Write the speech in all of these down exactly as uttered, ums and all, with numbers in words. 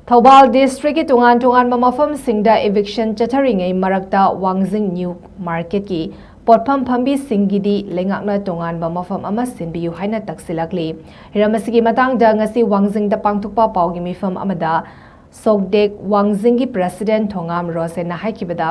ꯊꯧꯕꯥꯜ ꯗꯤꯁꯇ꯭ꯔꯤꯛꯀꯤ ꯇꯣꯉꯥꯟ ꯇꯣꯉꯥꯟꯕ ꯃꯐꯝꯁꯤꯡꯗ ꯏꯚꯤꯛꯁꯟ ꯆꯠꯊꯔꯤꯉꯩ ꯃꯔꯛꯇ ꯋꯥꯡꯖꯤꯡ ꯅ꯭ꯌꯨ ꯃꯥꯔꯀꯦꯠꯀꯤ ꯄꯣꯠꯐꯝ ꯐꯝꯕꯤꯁꯤꯡꯒꯤꯗꯤ ꯂꯩꯉꯥꯛꯅ ꯇꯣꯉꯥꯟꯕ ꯃꯐꯝ ꯑꯃ ꯁꯤꯟꯕꯤꯌꯨ ꯍꯥꯏꯅ ꯇꯛꯁꯤꯜꯂꯛꯂꯤ꯫ ꯍꯤꯔꯝ ꯑꯁꯤꯒꯤ ꯃꯇꯥꯡꯗ ꯉꯁꯤ ꯋꯥꯡꯖꯤꯡꯗ ꯄꯥꯡꯊꯣꯛꯄ ꯄꯥꯎꯒꯤ ꯃꯤꯐꯝ ꯑꯃꯗ ꯁꯣꯛꯗꯦꯛ ꯋꯥꯡꯖꯤꯡꯒꯤ ꯄ꯭ꯔꯦꯁꯤꯗꯦꯟꯠ ꯊꯣꯉꯥꯝ ꯔꯣꯁꯦꯟꯅ ꯍꯥꯏꯈꯤꯕꯗ,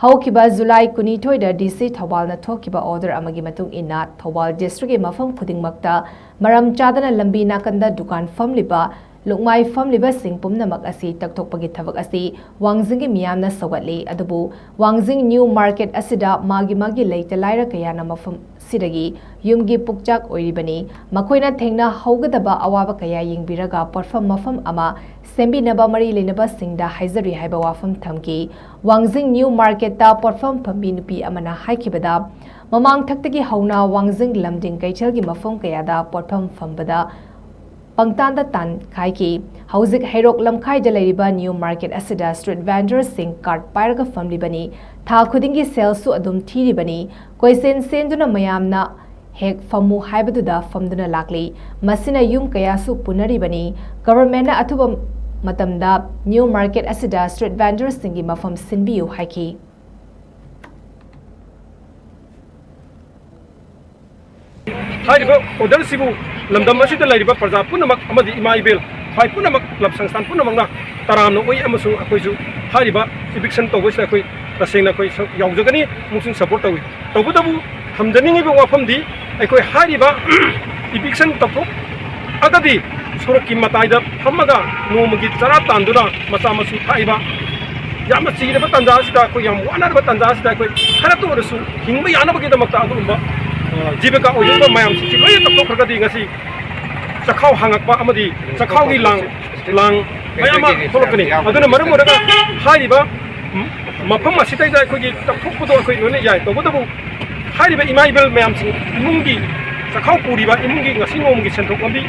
ꯍꯧꯈꯤꯕ ꯖꯨꯂꯥꯏ ꯀꯨꯟꯅꯤꯊꯣꯏꯗ ꯗꯤ ꯁꯤ ꯊꯧꯕꯥꯜꯅ ꯊꯣꯛꯈꯤꯕ ꯑꯣꯔꯗꯔ ꯑꯃꯒꯤ ꯃꯇꯨꯡ ꯏꯟꯅ ꯊꯧꯕꯥꯜ ꯗꯤꯁꯇ꯭ꯔꯤꯛꯀꯤ ꯃꯐꯝ ꯈꯨꯗꯤꯡꯃꯛꯇ ꯃꯔꯝ ꯆꯥꯗꯅ ꯂꯝꯕꯤ ꯅꯥꯀꯟꯗ ꯗꯨꯀꯥꯟ ꯐꯝꯂꯤꯕ, ꯂꯨꯛꯃꯥꯏ ꯐꯝꯂꯤꯕꯁꯤꯡ ꯄꯨꯝꯅꯃꯛ ꯑꯁꯤ ꯇꯛꯊꯣꯛꯄꯒꯤ ꯊꯕꯛ ꯑꯁꯤ ꯋꯥꯡꯖꯤꯡꯒꯤ ꯃꯤꯌꯥꯝꯅ ꯁꯧꯒꯠꯂꯤ꯫ ꯑꯗꯨꯕꯨ ꯋꯥꯡꯖꯤꯡ ꯅ꯭ꯌꯨ ꯃꯥꯔꯀꯦꯠ ꯑꯁꯤꯗ ꯃꯥꯒꯤ ꯃꯥꯒꯤ ꯂꯩꯇ ꯂꯥꯏꯔ ꯀꯌꯥꯅ ꯃꯐꯝ ꯁꯤꯗꯒꯤ ꯌꯨꯝꯒꯤ ꯄꯨꯛꯆꯥꯛ ꯑꯣꯏꯔꯤꯕꯅꯤ꯫ ꯃꯈꯣꯏꯅ ꯊꯦꯡꯅꯍꯧꯒꯗꯕ ꯑꯋꯥꯕ ꯀꯌꯥ ꯌꯦꯡꯕꯤꯔꯒ ꯄꯣꯠꯐꯝ ꯃꯐꯝ ꯑꯃ ꯁꯦꯝꯕꯤꯅꯕ ꯃꯔꯤ ꯂꯩꯅꯕꯁꯤꯡꯗ ꯍꯥꯏꯖꯔꯤ ꯍꯥꯏꯕ ꯋꯥꯐꯝ ꯊꯝꯈꯤ꯫ ꯋꯥꯡꯖꯤꯡ ꯅ꯭ꯌꯨ ꯃꯥꯔꯀꯦꯠꯇ ꯄꯣꯠꯐꯝ ꯐꯝꯕꯤ ꯅꯨꯄꯤ ꯑꯃꯅ ꯍꯥꯏꯈꯤꯕꯗ, ꯃꯃꯥꯡꯊꯛꯇꯒꯤ ꯍꯧꯅ ꯋꯥꯡꯖꯤꯡ ꯂꯝꯗꯤꯡ ꯀꯩꯊꯦꯜꯒꯤ ꯃꯐꯝ ꯀꯌꯥꯗ ꯄꯣꯠꯐꯝ ꯐꯝꯕꯗ ꯄꯪꯇꯥꯟꯗ ꯇꯥꯟꯈꯥꯏꯈꯤ꯫ ꯍꯧꯖꯤꯛ ꯍꯩꯔꯣꯛ ꯂꯝꯈꯥꯏꯗ ꯂꯩꯔꯤꯕ ꯅ꯭ꯌꯨ ꯃꯥꯔꯀꯦꯠ ꯑꯁꯤꯗ ꯁ꯭ꯇ꯭ꯔꯤꯠ ꯚꯦꯟꯗꯔꯁꯤꯡ ꯀꯥꯔꯠ ꯄꯥꯏꯔꯒ ꯐꯝꯂꯤꯕꯅꯤ꯫ ꯊꯥ ꯈꯨꯗꯤꯡꯒꯤ ꯁꯦꯜꯁꯨ ꯑꯗꯨꯝ ꯊꯤꯔꯤꯕꯅꯤ꯫ ꯀꯣꯏꯆꯦꯟ ꯆꯦꯟꯗꯨꯅ ꯃꯌꯥꯝꯅ ꯍꯦꯛ ꯐꯝꯃꯨ ꯍꯥꯏꯕꯗꯨꯗ ꯐꯝꯗꯨꯅ ꯂꯥꯛꯂꯤ꯫ ꯃꯁꯤꯅ ꯌꯨꯝ ꯀꯌꯥꯁꯨ ꯄꯨꯅꯔꯤꯕꯅꯤ꯫ ꯒꯚꯔꯟꯃꯦꯟꯠꯅ ꯑꯊꯨꯕ ꯃꯇꯝꯗ ꯅ꯭ꯌꯨ ꯃꯥꯔꯀꯦꯠ ꯑꯁꯤꯗ ꯁ꯭ꯇ꯭ꯔꯤꯠ ꯚꯦꯟꯗꯔꯁꯤꯡꯒꯤ ꯃꯐꯝ ꯁꯤꯟꯕꯤꯌꯨ ꯍꯥꯏꯈꯤ꯫ ꯍꯥꯏꯔꯤꯕ ꯑꯣꯔꯗꯔꯁꯤꯕꯨ ꯂꯝꯗꯝ ꯑꯁꯤꯗ ꯂꯩꯔꯤꯕ ꯄ꯭ꯔꯖꯥ ꯄꯨꯝꯅꯃꯛ ꯑꯃꯗꯤ ꯏꯃꯥ ꯏꯕꯦꯜ ꯈ꯭ꯋꯥꯏ ꯄꯨꯝꯅꯃꯛ, ꯂꯝ ꯁꯪꯁꯊꯥꯟ ꯄꯨꯝꯅꯃꯛꯅ ꯇꯔꯥꯝꯅ ꯑꯣꯛꯏ ꯑꯃꯁꯨꯡ ꯑꯩꯈꯣꯏꯁꯨ ꯍꯥꯏꯔꯤꯕ ꯏꯚꯤꯛꯁꯟ ꯇꯧꯕꯁꯤꯗ ꯑꯩꯈꯣꯏ ꯇꯁꯦꯡꯅ ꯑꯩꯈꯣꯏ ꯁꯔꯨꯛ ꯌꯥꯎꯖꯒꯅꯤ ꯑꯃꯁꯨꯡ ꯁꯄꯣꯔꯠ ꯇꯧꯏ꯫ ꯇꯧꯕꯇꯕꯨ ꯊꯝꯖꯅꯤꯡꯉꯤꯕ ꯋꯥꯐꯝꯗꯤ, ꯑꯩꯈꯣꯏ ꯍꯥꯏꯔꯤꯕ ꯏꯚꯤꯛꯁꯟ ꯇꯧꯊꯣꯛꯑꯒꯗꯤ ꯁꯣꯔꯣꯛꯀꯤ ꯃꯇꯥꯏꯗ ꯐꯝꯃꯒ ꯅꯣꯡꯃꯒꯤ ꯆꯔꯥ ꯇꯥꯟꯗꯨꯅ ꯃꯆꯥ ꯃꯁꯨ ꯊꯥꯛꯏꯕ, ꯌꯥꯝꯅ ꯆꯤꯔꯕ ꯇꯥꯟꯖꯥ ꯑꯁꯤꯗ, ꯑꯩꯈꯣꯏ ꯌꯥꯝ ꯋꯥꯅꯔꯕ ꯇꯥꯟꯖꯥ ꯑꯁꯤꯗ ꯑꯩꯈꯣꯏ ꯈꯔꯇ ꯑꯣꯏꯔꯁꯨ ꯍꯤꯡꯕ ꯌꯥꯅꯕꯒꯤꯗꯃꯛꯇ ꯑꯗꯨꯒꯨꯝꯕ, ꯑ, ꯖꯤꯕꯤꯀꯥ ꯑꯣꯏꯔꯤꯕ ꯃꯌꯥꯝꯁꯤꯡꯁꯤ ꯂꯣꯏꯅ ꯀꯛꯊꯣꯛꯈ꯭ꯔꯒꯗꯤ ꯉꯁꯤ ꯆꯥꯛꯈꯥꯎ ꯍꯥꯡꯉꯛꯄ ꯑꯃꯗꯤ ꯆꯥꯛꯈꯥꯎꯒꯤ ꯂꯥꯡ, ꯂꯥꯡ ꯃꯌꯥꯝ ꯑꯃ ꯊꯣꯛꯂꯛꯀꯅꯤ꯫ ꯑꯗꯨꯅ ꯃꯔꯝ ꯑꯣꯏꯔꯒ ꯍꯥꯏꯔꯤꯕ ꯃꯐꯝ ꯑꯁꯤꯗꯩꯗ ꯑꯩꯈꯣꯏꯒꯤ ꯇꯛꯊꯣꯛꯄꯗꯣ ꯑꯩꯈꯣꯏ ꯂꯣꯏꯅ ꯌꯥꯏ꯫ ꯇꯧꯕꯇꯕꯨ ꯍꯥꯏꯔꯤꯕ ꯏꯃꯥ ꯏꯕꯦꯜ ꯃꯌꯥꯝꯁꯤꯡ, ꯏꯃꯨꯡꯒꯤ ꯆꯥꯛꯈꯥꯎ ꯄꯨꯔꯤꯕ ꯏꯃꯨꯡꯒꯤ ꯉꯁꯤ ꯅꯣꯡꯃꯒꯤ ꯁꯦꯟꯊꯣꯛ ꯂꯝꯕꯤ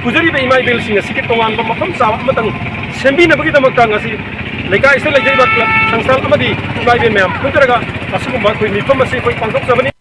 ꯄꯨꯖꯔꯤꯕ ꯏꯃꯥ ꯏꯕꯦꯜꯁꯤꯡ ꯑꯁꯤꯒꯤ ꯇꯣꯉꯥꯟꯕ ꯃꯐꯝ ꯆꯥꯕ ꯑꯃꯇꯪ ꯁꯦꯝꯕꯤꯅꯕꯒꯤꯗꯃꯛꯇ ꯉꯁꯤ ꯂꯩꯀꯥꯏ ꯑꯁꯤꯗ ꯂꯩꯖꯔꯤꯕ ꯀ꯭ꯂꯕ ꯁꯪꯁꯊꯥꯟ ꯑꯃꯗꯤ ꯏꯃꯥ ꯏꯕꯦꯜ ꯃꯌꯥꯝ ꯄꯨꯟꯖꯔꯒ ꯑꯁꯤꯒꯨꯝꯕ ꯑꯩꯈꯣꯏ ꯃꯤꯐꯝ ꯑꯁꯤ ꯑꯩꯈꯣꯏ ꯄꯥꯡꯊꯣꯛꯆꯕꯅꯤ꯫